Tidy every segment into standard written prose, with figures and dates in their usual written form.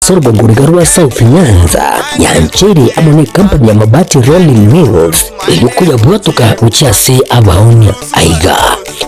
Ase orogongo roria rwa South Nyanza, yancheire amo necompany ya Mabati Rolling Mills erio koyabwatoka gochia ase abaonia. Aiga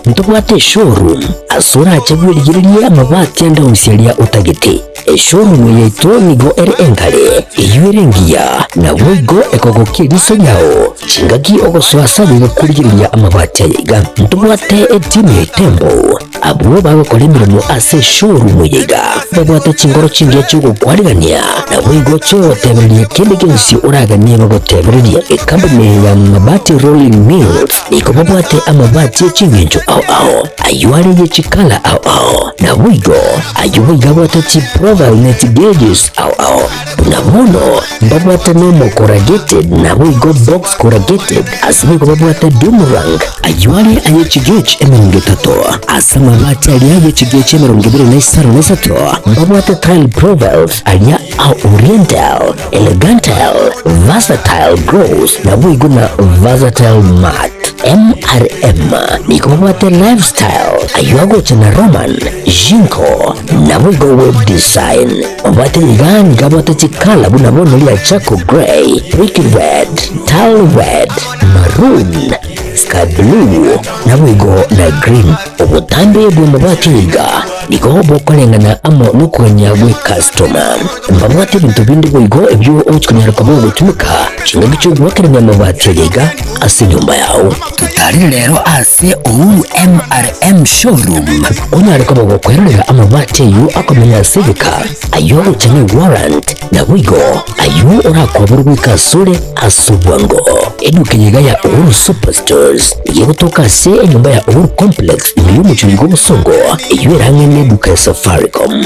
ntobwate eshowroom ase orache bwerigererie amabati ande onsi aria otagete. Eshowroom eye yaito nigo ere engare, eyio ere engiya, naboigo ekogokia eriso riao chingaki ogosoa ase aye gokorigereria amabati aya iga. Ntobwate etimu ya Itembo Abwo bagokora emeremo ase eshowroom eye iga babwate chinkoro chingiya chi'ogokwarigania, naboigo chi'ogotebereria kende gionsi oraganie bagotebererie. Ekampuni eye ya Mabati Rolling Mills nigo babwate amabati e chingencho ao ao, ayio are ye chikala ao ao, naboigo ayio boigo abwate chiprofile ne chigauges ao ao. Buna bono mbabwate normal corrugated naboigo box corrugated, ase nigo babwate doomerang, ayio are aye chigauge emerongo etato, ase amabati aria aye chigauge emerongo ebere na isano na isato, mbabwate tile profiles aria a oriental, elegantile, versatile gloss naboigo na versatile matte. MRM nigo babwate lifestyle, ayio agocha na Roman, Jinko, naboigo web design. Obwate iga nigo abwate chikala buna bono ria charcoal grey, brick red, tile red, maroon, sky blue, naboigo na green. Obotambe bw'amabati iga nigo bokoreng'ana amo nokogania gw'ecustoma. Mbabwate ebinto binde boigo ebio ogochi konyara koba ogotumeka chingaki chi'ogoakerania amabati aya iga ase enyomba yao. Totarire rero ase Uhuru MRM Showroom onyare koba gokwerorera amabati ayio akomenya ase egeka, ayio agocha ne warrant, naboigo ayio orakoborwe goika asore ase obwango. Eduka eye iga ya Uhuru Superstores nigo egotoka ase enyomba ya Uhuru Complex ime y'omochie oyo bw'obosongo eyio ere ang'e neduka ya Safaricom.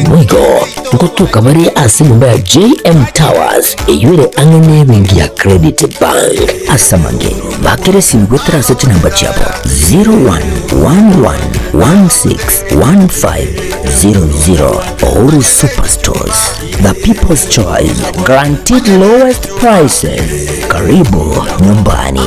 Boigo ngotoka bare ase enyomba ya JM Towers eyio ere ang'e nebenki ya Credit Bank. Ase amange bakere esimi goetera ase chinamba chiabo 0111161500 Uhuru Superstores, the people's choice, guaranteed lowest prices. Karibu nyumbani.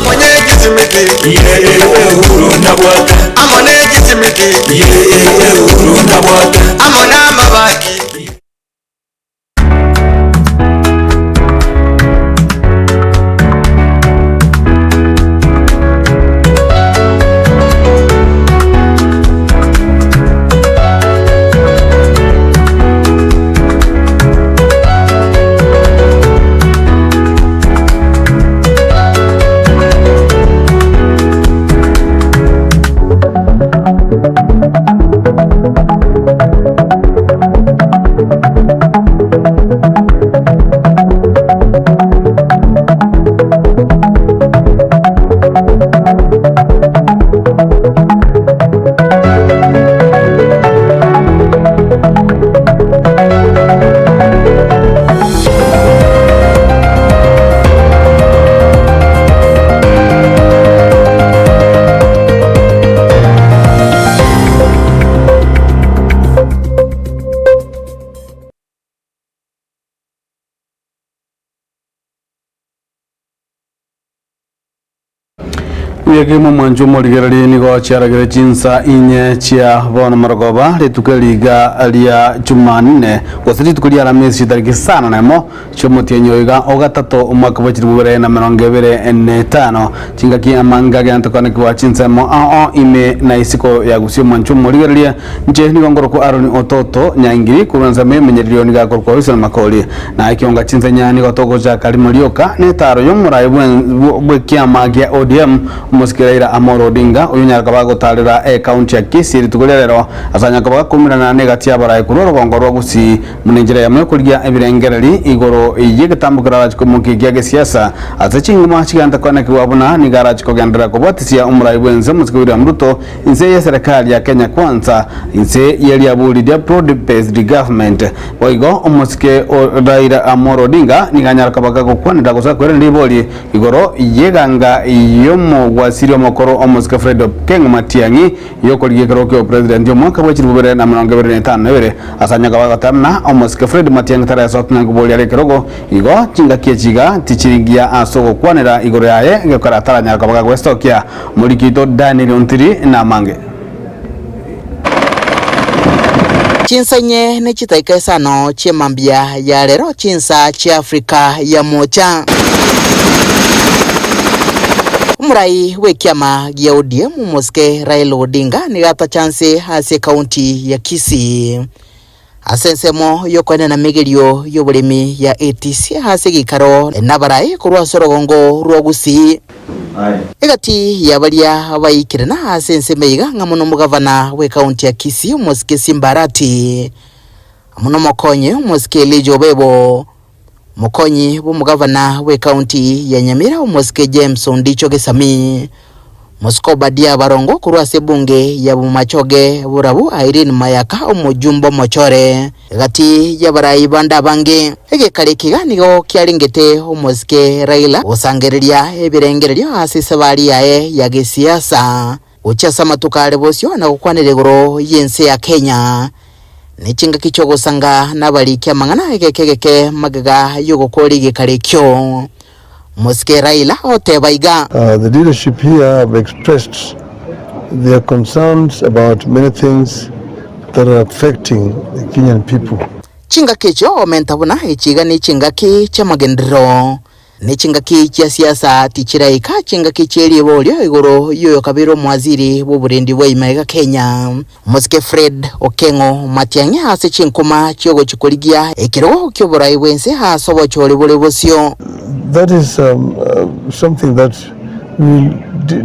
Buya kegima omwancho omorigereria nigo chiaragire chinsa inye chia bono marogoba rituko eri iga ria Jumanne gose rituko ria Aramisi chitariki isano na emo chi'omotienyi oyo iga ogatato omwaka bwa chilifu bibere na emerongo ebere na etano. Chingaki amange agento konekigwa chinsemo ao ao ime na isiko ya gusii omwancho omorigereria inche nigo nkorokwa Aaron Ototo Nyaingiri korwa ensemo y'emenyererio nigo akorokwa Wilson Makori. Na ekionga chinsenya nigo togochaka rimo rioka netaro y'omorai bw'ekiama gia ODM omosike Raila Amolo Odinga oyio onyare koba agotarera ecounty ya Kisii rituko ria rero ase anyare koba gakumirana negati y'abarai korwa orogongo rwa Gusii buna enchera eyemo yokorigia ebirengereri igoro y'egetambo kerarache komokia ekia gesiasa ase chinguma chigente koenekigwa buna nigo arache kogenderera kobwatisia omorai bwense omosike William Ruto Inse y'eserekari ya Kenya Kwanza, inse ye riaburi ria Broad Based Government. Boigo omosike o Raila Amolo Odinga nigo anyare koba gagokwanera gose gakwerania ribori igoro y'eganga y'omogwasiri omokoro omosike Fred Okengo Matiang'i y'okorigia ekerogo ki'obopresident omwaka bwe chilifu bibere na emerongo ebere na etano na ebere. Ase anyare koba agoteba buna omosike Fred Matiang'i taresokia ng'a nkoboria are ekerogo, igo chingaki echi iga tichiri ngiya ase ogokwanera igoro yaye egekora ataranyara koba gagwesokia. Omoriki oito Daniel Ontiri namange. Chinsa inye ne chidaika isano chi'emambia ya rero chinsa chia Afrika ya Moocha. Omorai bw'ekiama gia ODM omosike Raila Odinga nigo atacha nse ase ekaunti ya Kisii ase ensemo y'okoenena emegerio y'oboremi ya ATC ase egeikaro nabarai korwa ase orogongo rwa Gusii. Egati ya baria baikirana ase ensemo iga ng'a mono omogavana bw'ekaunti ya Kisii omosike Simba Arati amo nomokonyi omosike Elijah Obebo, Mokonyi bw'omogavana bw'ekaunti ya Nyamira omosike James Ondicho Gesami, Mosike Obadia Barongo korwa ase ebunge ya Bomachoge Borabu Irene Mayaka omojumbe omochore gati y'abarai bande abange. Egekari ekiga nigo kiarengete omosike Raila gosangereria ebirengererio ase esabari yaye ya gesiasa gochia ase amatuko are bosio na gokwanera igoro y'ense ya Kenya ne chingaki chi'ogosanga nabariki amang'ana egeke egeke magega y'ogokora egekari ekio. Mosike Raila oteba iga. The leadership here have expressed their concerns about many things that are affecting the Kenyan people. Chingaki echio omenta buna echi iga nechingaki chi'amagenderero, ne chingaki chia siasa tichiraika chingaki chi'eriborio igoro y'oyokabeire omwaziri bw'oborendi bwa ime iga Kenya, Omosike Fred Okeng'o Matiang'i ase chinkuma chi'ogochia korigia ekerogo ki'oborai bw'ense ase obochori bore bosio. That is something that we will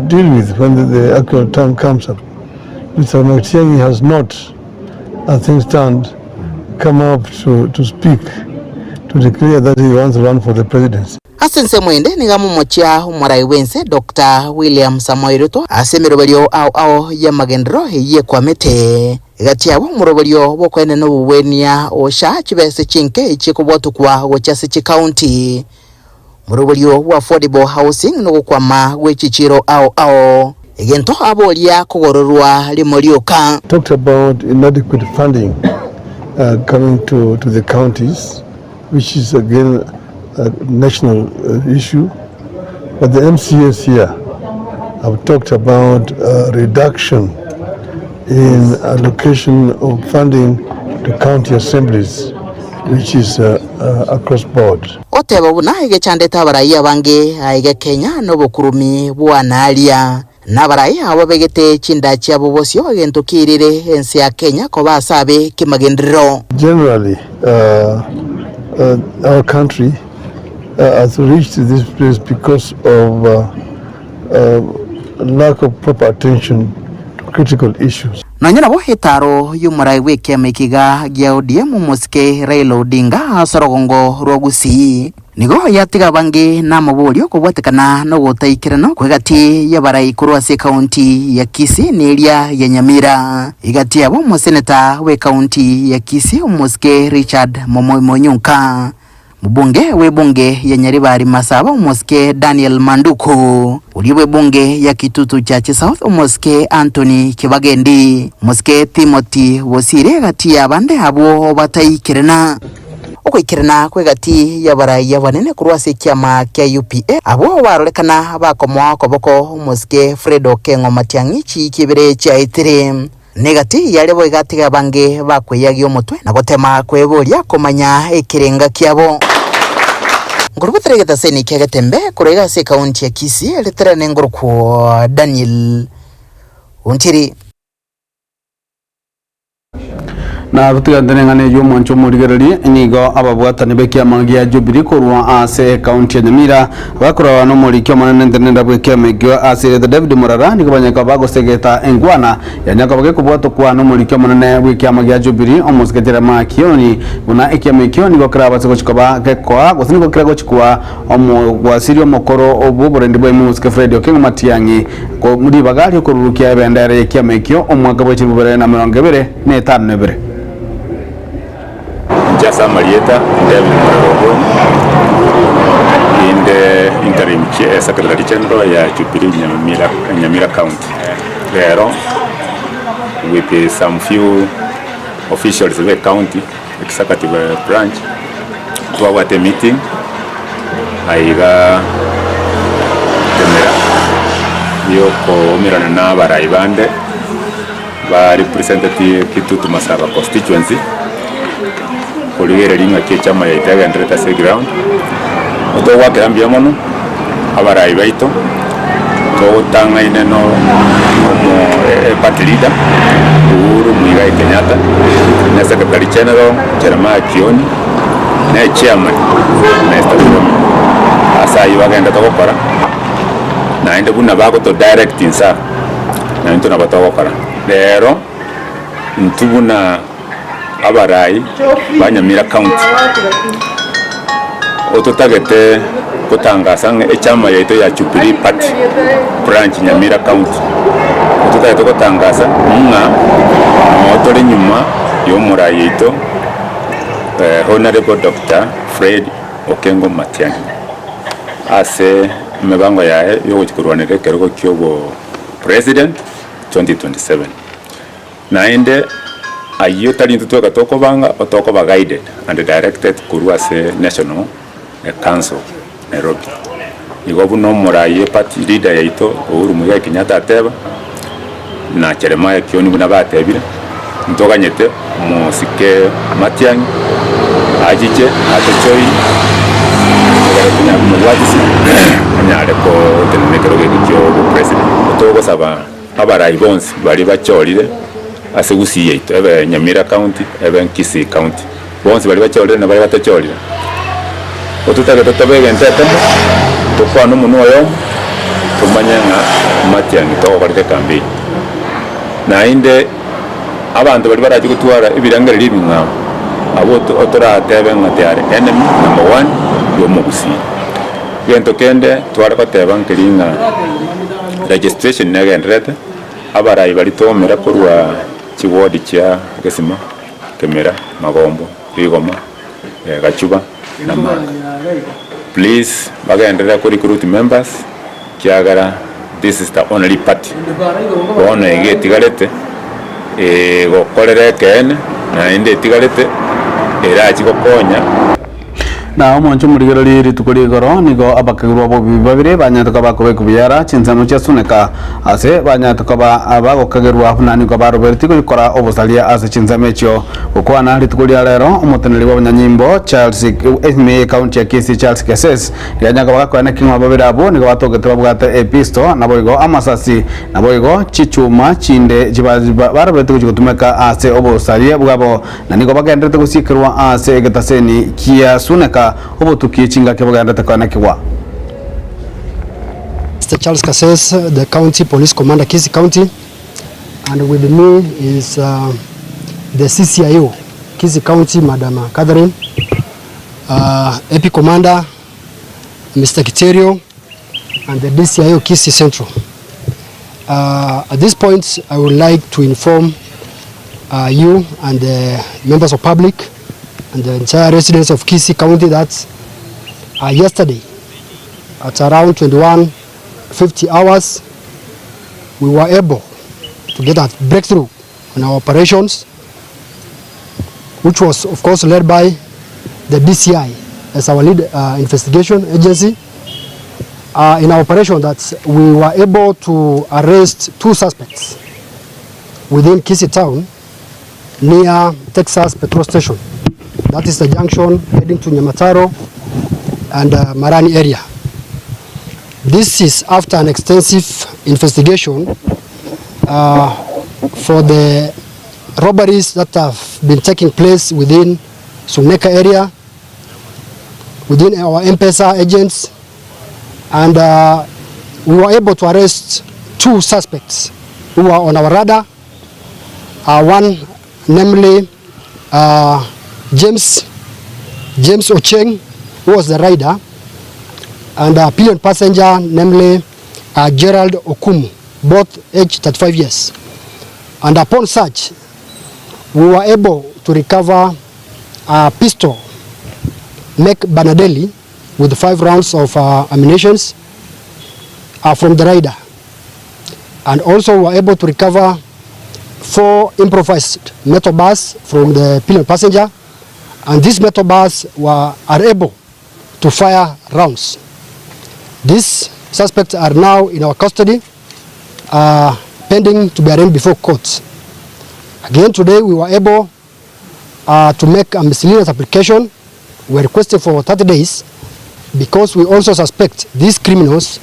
deal with when the actual time comes up. Mister Matiang'i has not, as things stand, come up to, to speak, to declare that he wants to run for the presidency. Ase ensemo ende nigo amomochia omorai bw'ense Doctor William Samoei Ruto ase emeroberio ao ao y'amagenderero eyio ekwamete. Egati yabo omoroberio bw'okoenena obogwenia osha chibese chinke echikobwatokwa gochia ase chikaunti. Omoroberio bwa affordable housing nogokwama gwe chichiro ao ao. Egento aboria kogororwa rimo rioka. Talked about inadequate funding coming to, to the counties, which is again a national issue. But the MCAs here have talked about reduction in allocation of funding to county assemblies, which is across board. Oteba buna egechandete abarai abange aiga Kenya nobokurumi bw'anaaria, na abarai abo babegete chinda chiabo bosio egento kiirire ense ya Kenya koba ase abe kemagenderero. Generally, our country has reached this place because of lack of proper attention to critical issues. Nonya nabo etaaro y'omorai bw'ekiama ekiga gia ODM omosike Raila Odinga ase orogongo rwa Gusii nigo yatiga abange namaborio kobwatekana nogotaikerana kw'egati y'abarai korwa ase ekaunti ya Kisii na eria ya Nyamira. Egati yabo omoseneta bw'ekaunti ya Kisii omosike Richard Momoi Monyonka Mobunge bw'ebunge ya Nyaribari Masaba omosike Daniel Manduku, oria bw'ebunge ya Kitutu Chache South omosike Anthony Kibagendi, omosike Timothy Bosire egati y'abande abwo bataikerana. Ogoikerana kw'egati y'abarai abanene korwa ase ekiama kia UPA abwo barorekana bakomoa okoboko omosike Fred Okeng'o Matiang'i chiiki ibere chiaetire. Negati yaria boigo atiga abange bakweyagia omotwe na gotema kweboria komanya ekerenga kiabo. Nkorubatera egetaseni kia Getembe korwa iga ase ekaunti ya Kisii ereterane ngorokwo Daniel Ontiri. Na gotiga neng'ana eyio omwancho omorigererie nigo ababwatani b'ekiama gia Jubilee korwa ase ekaunti ya Nyamira bakorwa nomoriki omonene ntenenda bw'ekiama ekio ase erieta David Morara nigo banyaka bagosegeta engwana yanyaka bagekobwatokwa nomoriki omonene bw'ekiama gia Jubilee omosike Jeremiah Kioni buna ekiama ekio nigo kerabase gochikoba gekoa gose nigo keragochikwa omogwasiri omokoro obwo oborendi bwa omosike Fred Okengo Matiang'i ribaga riokorurukia ebendera y'ekiama ekio omwaka bwa 2022. Nchasa Marieta David Murarobonyi inde interim secretary general ya Jubilee Nyamira, Nyamira County. Lero with some few officials be county executive branch twabwate meeting aiga temera yokomirana na abarai bande. Ba representeti Kitutu Masaba constituency korigereria ng'aki echama yaito egendererete ase eground. Togwakera mbuya mono abarai baito, togotang'aine no omo party leader Uhuru Muigai Kenyatta, na secretary general Jeremiah Kioni, na echairman Nesta Koome. Ase ayio bagenderete gokora, naende buna bagoto direct inse. Na intwe nabo togokora. Rero intwe buna abarai ba Nyamira County, ototagete gotangasa ng'a echama yaito ya Jubilee Party branch Nyamira County, ototagete gotangasa ng'a noo tore nyuma ya omorai oito Honourable Doctor Fred Okengo Matiang'i ase emebango yaye yogochia korwanera ekerogo kiobo President 2027. Naende ayio tari intwe tweka tokobanga otokoba guided and directed korwa ase National Council Nairobi. Igo buna omorai e party leader yaito Uhuru Muigai Kenyatta ateba na Jeremiah Kioni buna batebire, ntoganyete omosike Matiang'i achiche atojoin ekero tonyare komobwatisia anyare gotenena ekerogo eke kia obopresident. Togosaba abarai bonsi baria bachorire ase Gusii yaito ebe Nyamira county ebe Kisii county, bonsi baria bachorire na baria batachorire, ototagete tobe egento ekemo, tokwane omonwa oyomo, tomanye ng'a Matiang'i togokorera ecampaign. Naende abanto baria barache gotwara ebirengererio ebing'ao, abwo otoratebe ng'a they are enemy number one ya omogusii. Egento kende tware goteba nkeri ng'a registration negendererete, abarai baria twomera korwa chiward chia Gesima, Kemera, Magombo, Rigoma, Gachuba na Manga. Please bagenderere ko recruit members kiagera this is the only party bono iga etigarete egokorera ekeene naende etigarete erachi gokonya. Na omonche omorigererie rituko ria igoro nigo abakegerwa b'obobibi babere banyarete koba bakobekwa biyara chinsemo chia Suneka, ase banyarete koba bagokagerwa buna nigo baroberetie goikora obosaria ase chinsemo echio. Gokwana rituko ria rero, omoteneneri bw'abanyanyimbo Charles ime y'ecounty ya Kisii Charles Keses nigo anyare koba gakoena king'o babere abwo nigo batogete babwate episto naboigo amasasi naboigo chichuma chinde baroberetie gochia gotumeka ase obosaria bwabo Na nigo bagendererete gosiekerwa ase egetaseni kia Suneka obotuki chingaki bogendererete koenekigwa. Mister Charles Kasese, the County Police Commander Kisii County, and with me is the CCIO Kisii County Madam Catherine, AP Commander Mister Kiterio and the DCIO Kisii Central. At this point I would like to inform you and the members of public and the entire residents of Kisii County that yesterday at around 21:50 hours we were able to get a breakthrough on our operations, which was of course led by the DCI as our lead investigation agency. In our operation that we were able to arrest two suspects within Kisii town near Texas petrol station. That is the junction heading to Nyamataro and Marani area. This is after an extensive investigation for the robberies that have been taking place within Suneka area, within our M-Pesa agents, and we were able to arrest two suspects who were on our radar. One, namely James Ocheng, who was the rider, and a pillion passenger, namely Gerald Okumu, both aged 35 years. And upon search, we were able to recover a pistol, make Banadelli, with 5 rounds of ammunition from the rider. And also we were able to recover 4 improvised metal bars from the pillion passenger, and these metal bars are able to fire rounds. These suspects are now in our custody, pending to be arraigned before court. Again today we were able uh, to make a miscellaneous application. We are requesting for 30 days because we also suspect these criminals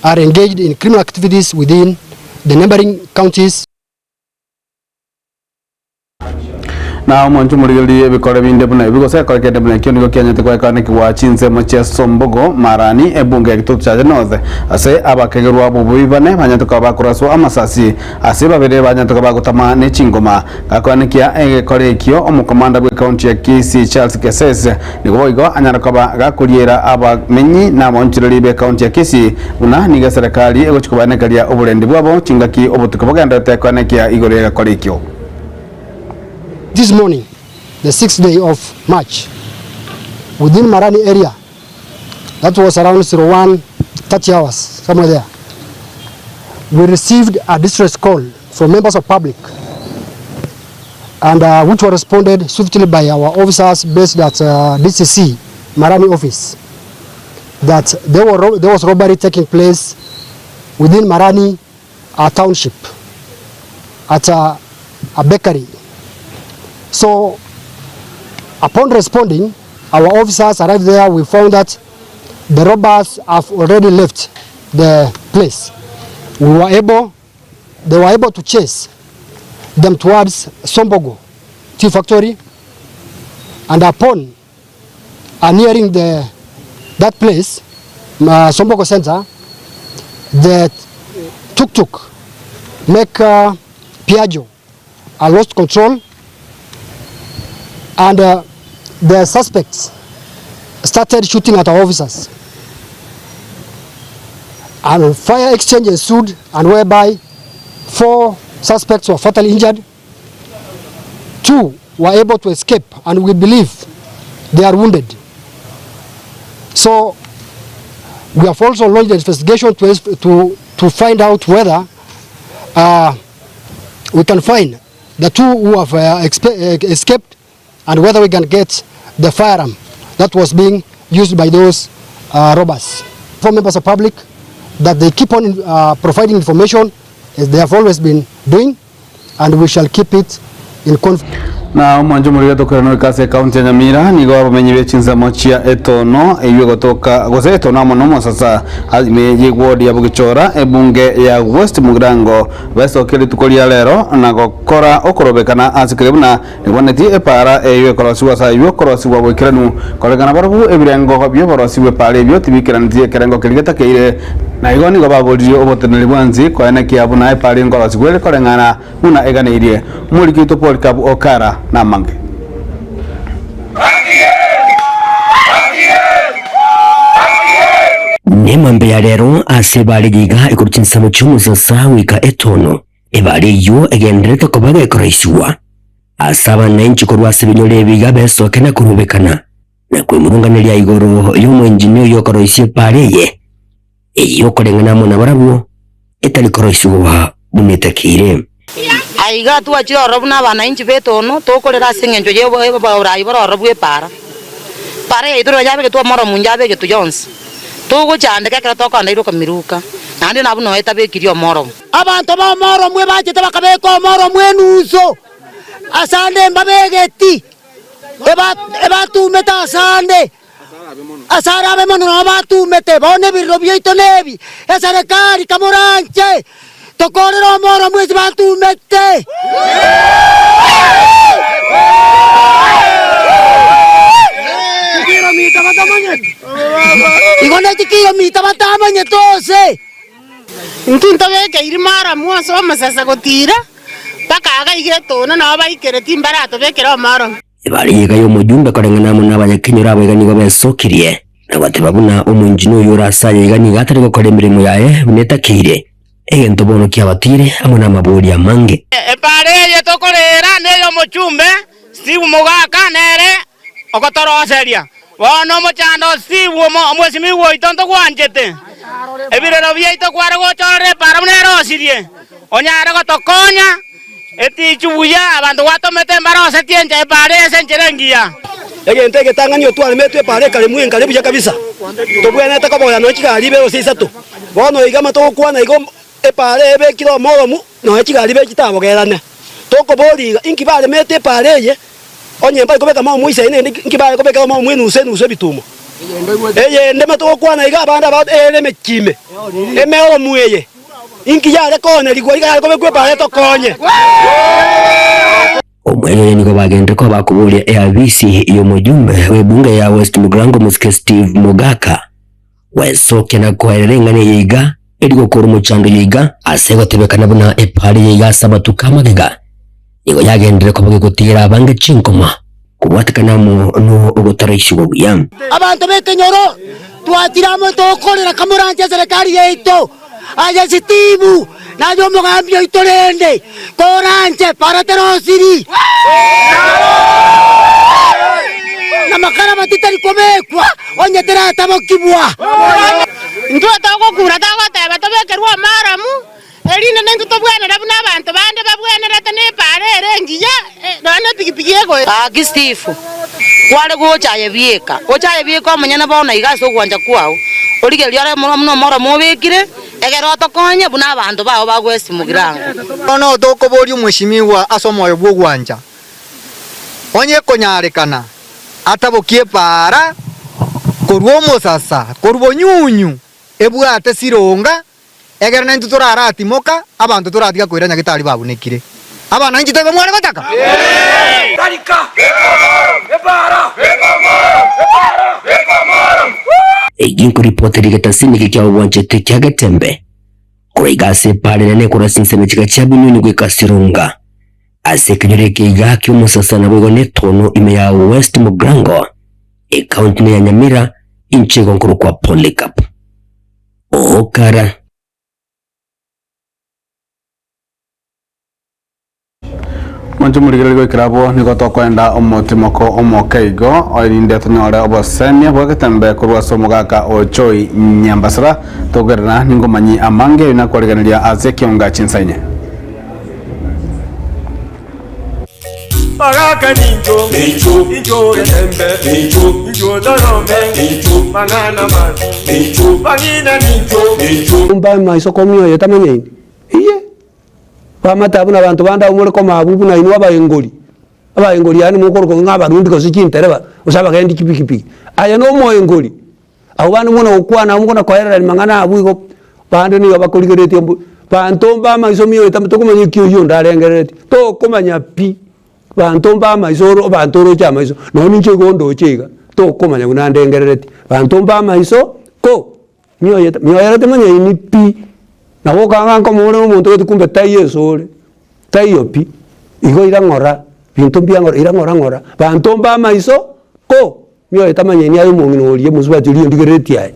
are engaged in criminal activities within the neighboring counties. Na omonche omorigererie ebikore binde buna ebi, gose ekore kende buna ekio nigo kianyete goekanekigwa chinsemo chia Sombogo, Marani, ebunge ya Kitutu Chache North, ase abakegerwa b'obobi bane banyete koba bakoraswa amasasi, ase babere banyete koba bagotama ne chingoma. Gakoenekia egekore ekio, omokomanda bw'ecounty ya Kisii Charles Kesese nigo boigo anyare koba gakoriera abamenyi na abaonchoreri b'ecounty ya Kisii buna nigo eserekari egochia kobaenekeria oborendi bwabo chingaki obotuko bogendererete koenekia igoro y'egekore ekio. This morning, the sixth day of March, within Marani area, that was around 01:30 hours, somewhere there, we received a distress call from members of public and uh, which were responded swiftly by our officers based at uh, DCC Marani office that there, were, there was robbery taking place within Marani uh, township at a, a bakery. So upon responding, our officers arrived there, we found that the robbers have already left the place. We were able, they were able to chase them towards Sombogo tea factory and upon uh, nearing the, that place, uh, Sombogo Center, the tuk-tuk make uh, Piaggio uh, lost control and uh, the suspects started shooting at our officers. And fire exchange ensued and whereby four suspects were fatally injured, two were able to escape and we believe they are wounded. So we have also launched an investigation to, to, to find out whether uh, we can find the two who have uh, uh, escaped and whether we can get the firearm that was being used by those uh, robbers. For members of public that they keep on uh, providing information as they have always been doing and we shall keep it in confidence. Na omwancho omoriri tokoirana goika ase ekaunti ya Nyamira, nigo abamenyi be chinsemo chia Etono eywo egotoka gose Etono amo nomosasa ime y'eward ya Bogichora ebunge ya West Mugirango besokia rituko ria rero na gokora okorobekana ase kere buna Nigwaneti epaara eyio ekorosigwa ase ayio okorosigwa goikeranu, korekana barabwo ebirengo bi'oborosi bw'epaara ebio tibikeraneti ekerengo keria getakeire, na igo nigo baboririe oboteneneri bwensi koenekia buna epaara enkorosigwa ere koreng'ana buna eganeirie. Omoriki oito Polycarp Okara namange. Nemambia ya rero ase ebare yiga igoro chinsemo chi'omosasa goika etono, ebare eyio egendererete koba gekoroisigwa. Ase abananchi korwa ase ebinyoro ebi iga besoke na korubekana, na kwemurunganeria igoro y'omoengineer oyio okoroisia epaara eye, eyio okoreng'ana amo nabarabwo, etari koroisigwa buna etakeire. Aiga twachire ororo buna abananchi b'etono, tokorera ase engencho y'oboraai bore ororo bw'epaara. Epaara yaito rirorio yabegetwe omoro omonge abegetwe yonsi. Togochandeka ekero tokoenda iroka miruka, naende nabwo nonya etabekirie omoro. Abanto b'omoromwe bachete bakabeka omoromwe enuso asande mbabegeti, ebatumete asande, asare abe mono nabo batumete. Bono ebirero biaito nebi, eserekari kamoranche tokorere omoromwe ase batumete. Igo ne chikiromita batamanyete ose. Intwe ntobekeiri maramu ase omosasa gotiira, mpaka agaiga etono, nabo baikereti mbaratobekere omoromo. Ebare eyega y'omojumbe koreng'ana amo nabanyakenyoro abo iga nigo besokirie, na goteba buna omonchini oyio ore ase aye iga nigo atari gokora emeremo yaye buna etakeire, egento bono kiabatire amo namaborio amange. Ebare eye tokoreera ney'omochumbe Steve Mogaka nere ogotoroseria. Bono omochando o Steve omwesimigwa oito ntogwanchete. Ebirero biaito kware gocha orore epaara buna erosirie, onyare gotokonya etichu buya abanto gwatomete mbarosetie enchera epaara eye ase enchera engiya. Egento egetang'ani otwaremetwe epaara ekaremwa enkare buya kabisa, tobwenerete koboera nonya chigari ibere gose isato. Bono iga ama togokwana igo epaara eye ebekire omoromu nonya chigari ibere chitabogerane. Tokoboria iga, inki baremete epaara eye, onye mbari kobeka maomo isaine naende inki bare kobeka maomo enusu enusu ebitumo? Eyende togokwana iga abande aba ere emechie ime, emeoromu eye, inki yare koonerigwa iga yare kobekwa epaara etokonye? Omwene oye nigo bagenderete koba bakoboria eabisi y'omojumbe bw'ebunge ya West Mugirango Omosike Steve Mogaka gwesokia na koerera eng'ana eye iga eri gokora omochando oyo iga ase gotebekana buna epaara eye iga ase amatuko amagega nigo yagenderire koba gegotigera abange chinkoma kobwatekana amo nogotaraisiwa buya. Abanto b'ekenyoro twachire amo tokorera kamoranche eserekari yaito. Aye Sitibu, naye omogambi oito rende, koranche para terosiri, na makara titari kobekwa onye teratabokigwa. Intwe togokura togoteba tobekerwe omaramu, erinde naintwe tobwenere buna abanto bande babwenerete na epaara ere engiya, nonya na epigipigi egoeta. Gaki Steve, kware gocha aye bieka, gocha aye bieka omonyene bono iga ase ogwancha kwao, origererie ore buna omoromo obekire, egere otokonye buna abanto bao bagwesimogera ango. Bono tokoboria omweshimiwa ase omoyo bw'ogwancha, onye ekonyarekana, atabokie epaara korwa omosasa korwa bonyunyu ebwate sironga, Ekero naintwe toraratimoka, abanto toratiga koira nyagetari babunekire. Abana inche taibo mware gotaka? Eyio nkoripoteri egetasini kia obwanchete kia Getembe, korwa iga ase epaara enene korwa ase ensemo chiga chia Binyoni goika Sironga, ase ekenyoro eke iga ki'omosasa naboigo netono ime ya West Mugirango, ekaunti ne ya Nyamira, inche igo nkorokwa Polycarp. Okara. Mwanche omorigereria goikera abwo nigo tokoenda omotimoko omoke igo, erinde tonyore obosemia bwa getembe korwa ase omogaka o Joy Nyambasara, togerera ningomanyi amange erio nakwarigereria ase ekionga chinsa inye. Bagaka nincho, incho getembe, incho torome, mang'ana mabi, bang'ina nincho. Mbae maiso komioyo etamanyaini, iye, bamate abwo na abanto bande abwo more koma abwo buna inwe abaengori, abaengori yaani mokorokwa ng'a abarundi gose chintereba, gose abagendi chipikipiki. Aye na omoengori, abwo bande muna gokwana abwo mokona koererania mang'ana abwo igo, bande nigo bakorigeretie mbu banto mba amaiso mioyo etama tokomanya eki oyio onde arengereretie, tokomanya pi, banto mba amaiso oro abanto oroche amaiso, nonye ninche igo ondoche iga, tokomanya buna ndengereretie, banto mba amaiso ko. Mioyo mioyo ere temanyaini pi, nabo okanga nkomore omonto gete kumbe taiyo esore, taiyo pi, igo ira ng'ora, binto mbia ng'ora ira ng'ora ng'ora, banto mba amaiso ko, mioyo etamanyaini aye omong'ina oria omosubati oria ondigereretie aye.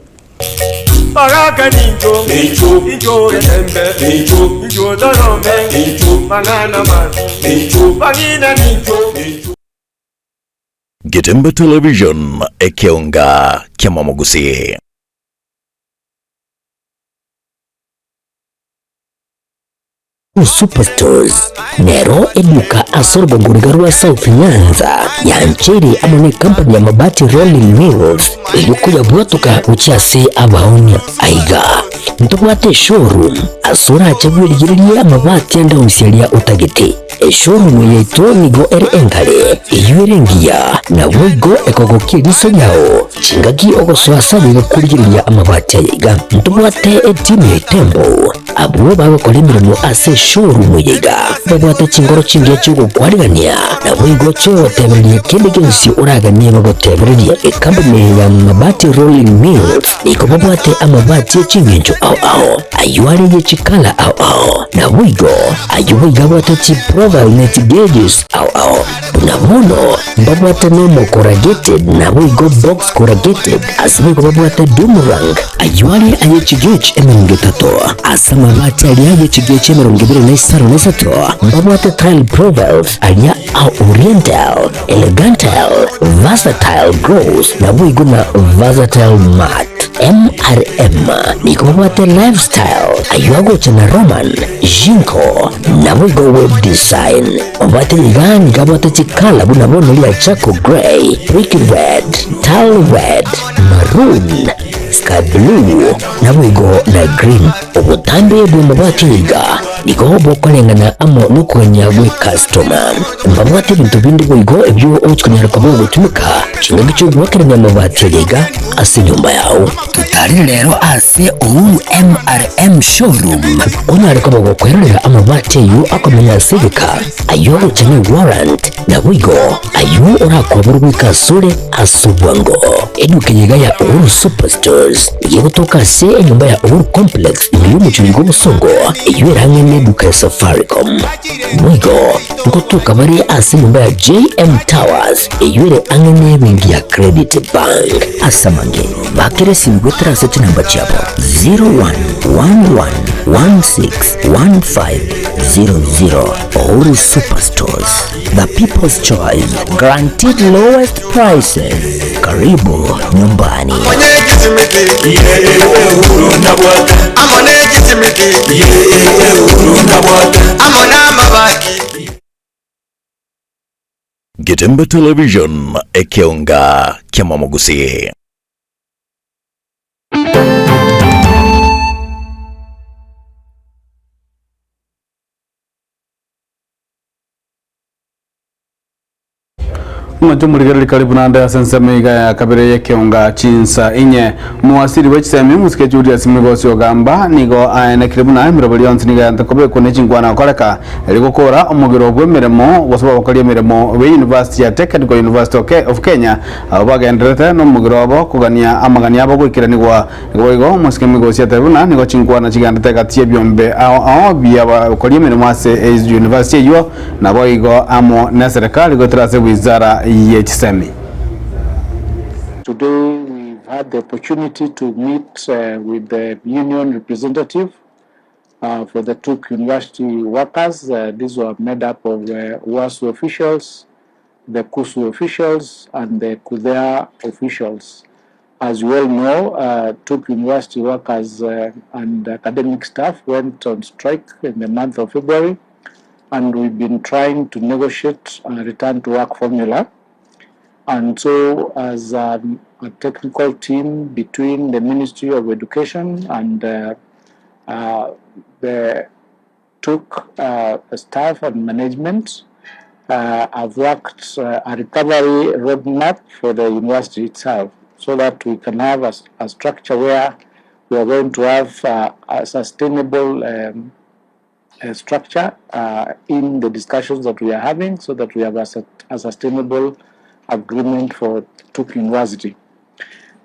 Bagaka nincho, incho getembe, incho torome, mang'ana mabi, bang'ina nincho. Getembe Television, ekeonga ki'amamogusii. Superstores nero eduka ase orogongo riga rwa South Nyanza yancheire amo ne company ya Mabati Rolling Mills eyio koyabwatoka gochia ase abaonia. Aiga ntobwate eshowroom ase orache bwerigererie amabati ande onsi aria otagete. Eshowroom yaito nigo ere engare, eyio ere engiya, naboigo ekogokia eriso riao chingaki ogosoa ase aye korigereria amabati aya iga. Ntobwate etimu ya Itembo, abwo bagokora emeremo ase eshowroom eye iga, babwate chingoro chingiya chi'ogokwarigania, naboigo chi'ogotebereria kende gionsi oraganie bagotebererie. Ekampuni ya Mabati Rolling Mills nigo babwate amabati e ching'encho ao ao, ayio are ye chikala ao ao, naboigo Ayio boigo abwate chiprofile ne chigauges ao ao. Buna bono mbabwate normal corrugated naboigo box corrugated ase boigo babwate doomerang ayio are aye chigauge emerongo etato. Ase amabati aria aye chigauge emerongo ebere na isano na isato mbabwate tile profiles aria a oriental, elegantal, versatile gloss naboigo na versatile matte. MRM nigo babwate lifestyle ayio agocha na Roman, Jinko, naboigo web design. Obwate iga nigo abwate chikala buna bono ria charcoal grey, brick red, tile red, maroon, Sky blue, naboigo na green. Obotambe bw'amabati iga nigo bokoreng'ana amo nokogania gwe customer. Mbabwate ebinto binde boigo ebio ogochi konyara koba ogotumeka chingaki chi'ogoakerania amabati aria iga ase enyomba yao. Totarire rero ase Uhuru MRM Showroom onyare koba gokwerorera amabati ayio akomenya ase egeka, ayio agocha ne warrant, naboigo ayio orakwaborwe goika asore ase obwango. Eduka eye iga ya Uhuru Superstores nigo egotoka ase enyomba ya Uhuru Complex ime y'omochie bw'obosongo eyio ere ang'e neduka ya Safaricom. Boigo ngotoka bare ase enyomba ya JM Towers eyio ere ang'e nebenki ya Credit Bank. Ase amange, bakera esimi goetera ase chinamba chiabo 0111161500. Uhuru Superstores, the people's choice, guaranteed lowest prices. Karibu nyumbani. Getembe Television, ekeonga kia Mwamogusi. Omonto omorigereria karibu naende ase ensemo iga ya kabere y'ekeonga chinsa inye. Omowasiri bwe chisemi omosike Julius Migosi Ogamba nigo aenekire buna emeroberi yonsi nigo yante kobekwa ne chinkwana gokoreka erio gokora omogiro bw'emeremo gose bw'abakori emeremo be University ya Technical University of Kenya abwo bagendererete nomogiro obo kogania amagani abo goikeranigwa. Nigo boigo omosike Migosi atebe buna nigo chinkwana chigenderete egati y'ebiombe ao ao bi'abakori emeremo ase university eyio Naboigo amo neserekari goetera ase wizara ye chisemi. Today we've had the opportunity to meet with the union representative for the TUK University workers. These were made up of UASU officials, the KUSU officials and the KUDHEA officials. As you all know, TUK University workers and academic staff went on strike in the month of February, and we've been trying to negotiate a return to work formula. And so as a technical team between the Ministry of Education and the TUK staff and management, have worked a recovery roadmap for the university itself, so that we can have a structure where we are going to have a sustainable structure in the discussions that we are having, so that we have a sustainable agreement for TUK University.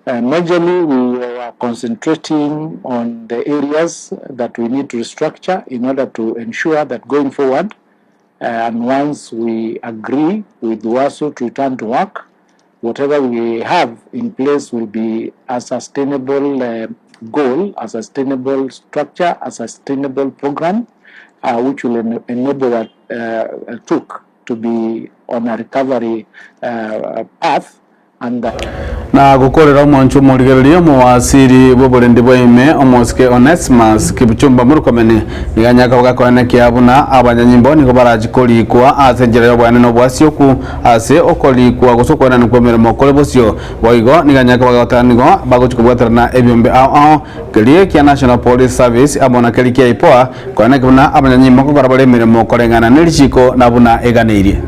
Majorly, we are concentrating on the areas that we need to restructure in order to ensure that going forward, and once we agree with UASU to return to work, whatever we have in place will be a sustainable goal, a sustainable structure, a sustainable program, which will enable that TUK to be on a recovery path. And Na gokorera omwancho omorigereria omowasiri bw'oborendi bwa ime omosike Onesmus Kipchumba Murkomen nigo anyaka bagakoenekia buna abanyanyimbo nigo barachi korikwa ase enchera y'obwane na obwasioku ase okorikwa gose okoenana kwa emeremo kore bosio. Boigo nigo anyaka bagoteba nigo bagochi kobwaterana ebiombe ao ao keria kia National Police Service amo na keria kia IPOA koenekia buna abanyanyimbo nkokora bare emeremo koreng'ana ne richiko na buna eganeirie.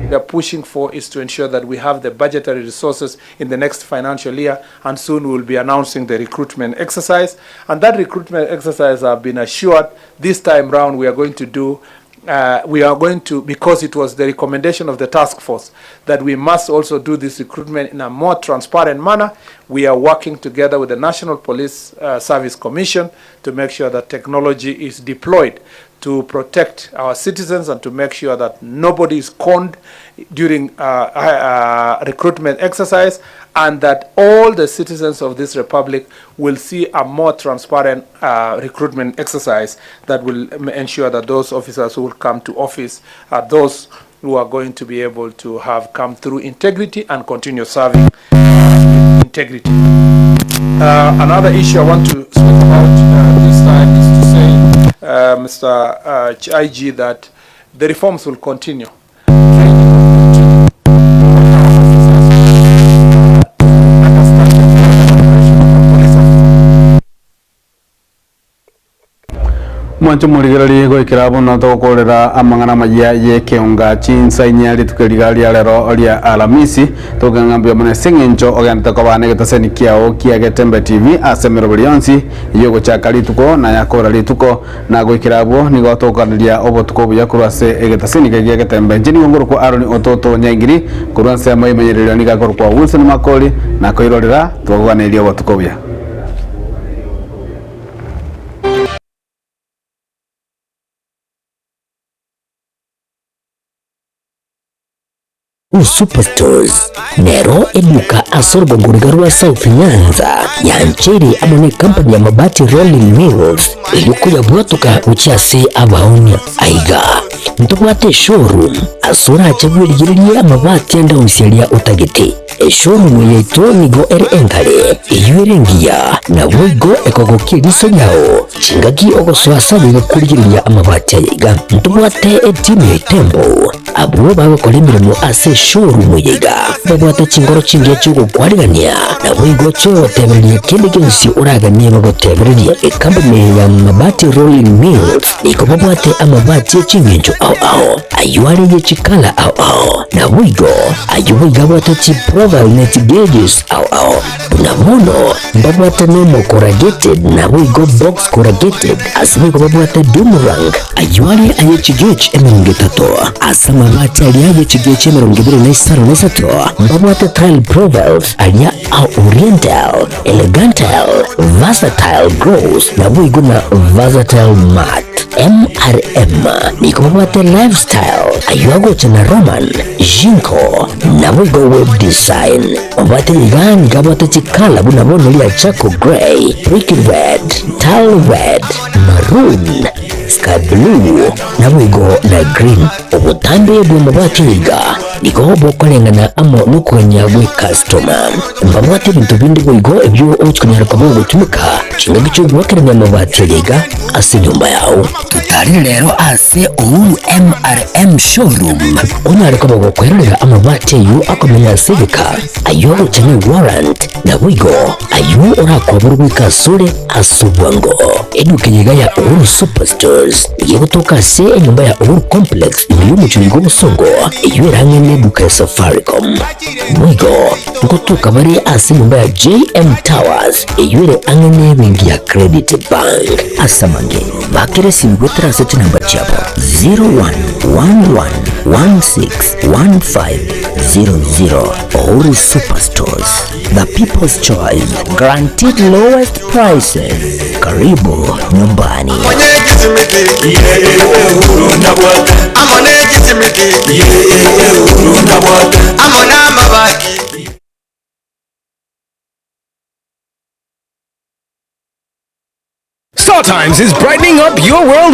We are pushing for is to ensure that we have the budgetary resources in the next financial year, and soon we will be announcing the recruitment exercise. And that recruitment exercise, I've been assured, this time round we are going to do, we are going to, because it was the recommendation of the task force, that we must also do this recruitment in a more transparent manner. We are working together with the National Police Service Commission to make sure that technology is deployed to protect our citizens and to make sure that nobody is conned during recruitment exercise, and that all the citizens of this republic will see a more transparent recruitment exercise that will ensure that those officers who will come to office are those who are going to be able to have come through integrity and continue serving integrity. Another issue I want to speak about this time is to say, Mr., IG, that the reforms will continue. Omwancho morigererie goikera bono togokorera amang'ana amaya y'ekeonga chinsa inye rituko eriga ria rero ria Alamisi. Togokeng'a mbuya mono ase eng'encho ogenderete koba negetaseni kiao kia Getembe TV ase emeroberi yonsi y'ogochaka rituko na yakora rituko. Na goikera abwo nigo togokaneria obotuko obuya korwa ase egetaseni keria gia Getembe. Inche nigo nkorokwa Aaron Ototo Nyaingiri, korwa ensemo y'emenyererio nigo akorokwa Wilson Makori, na koirorera twagoganeria obotuko obuya. Superstores nero eduka ase orogongo riga rwa South Nyanza yancheire amo ne company ya Mabati Rolling Mills erio koyabwatoka gochia ase abaonia. Aiga ntobwate eshowroom ase orache bwerigererie amabati ande onsi aria otagete. Eshowroom yaito nigo ere engare, eyio ere engiya, naboigo ekogokia eriso riao chingaki ogosoa ase aye gokorigereria amabati aya iga. Ntobwate etimu ya Itembo Abwo bagokora emeremo ase eshowroom eye iga, babwate chingoro chingiya chi'ogokwarigania, naboigo chi'ogotebereria kende gionsi oraganie bagotebererie. Ekampuni ya Mabati Rolling Mills nigo babwate amabati e ching'encho ao ao, ayio are ye chikala ao ao, naboigo ayio boigo abwate chiprofile ne chigauges ao ao. Buna bono mbabwate nomo corrugated naboigo box corrugated, ase nigo babwate doomerang, ayio are aye chigauge 30, ase amabati aria aye chigauge 25 mbabwate tile profiles aria a oriental, elegantal, versatile gloss naboigo na versatile matte. MRM nigo babwate lifestyle, ayio agocha na Roman, Jinko, naboigo web design. Babwate iga nigo abwate chikala buna bono ria charcoal grey, brick red, tile red, maroon, sky blue, naboigo na green. Obotambe bw'amabati iga nigo bokoreng'ana amo nokogania gw'ecustoma. Mbabwate ebinto binde boigo ebio ogochi konyara koba ogotumeka chingaki chi'ogoakerania amabati aya iga ase enyomba yao. Totarire rero ase Uhuru MRM Showroom onyare koba gokwerorera amabati ayio akomenya ase egeka, ayio agocha ne warrant, naboigo ayio orakoborwe goika asore ase obwango. Eduka eye iga ya Uhuru Superstores nigo egotoka ase enyomba ya Uhuru Complex ime y'omochie oiga obosongo, eyio ere ang'e neduka ya Safaricom. Boigo ngotoka bare ase enyomba ya JM Towers eyio ere ang'e nebenki ya Credit Bank. Ase amange, bakera esimi goetera ase chinamba chiabo 0111161500. Uhuru Superstores, the people's choice, guaranteed lowest prices. Karibu nyumbani. Star Times is brightening up your world.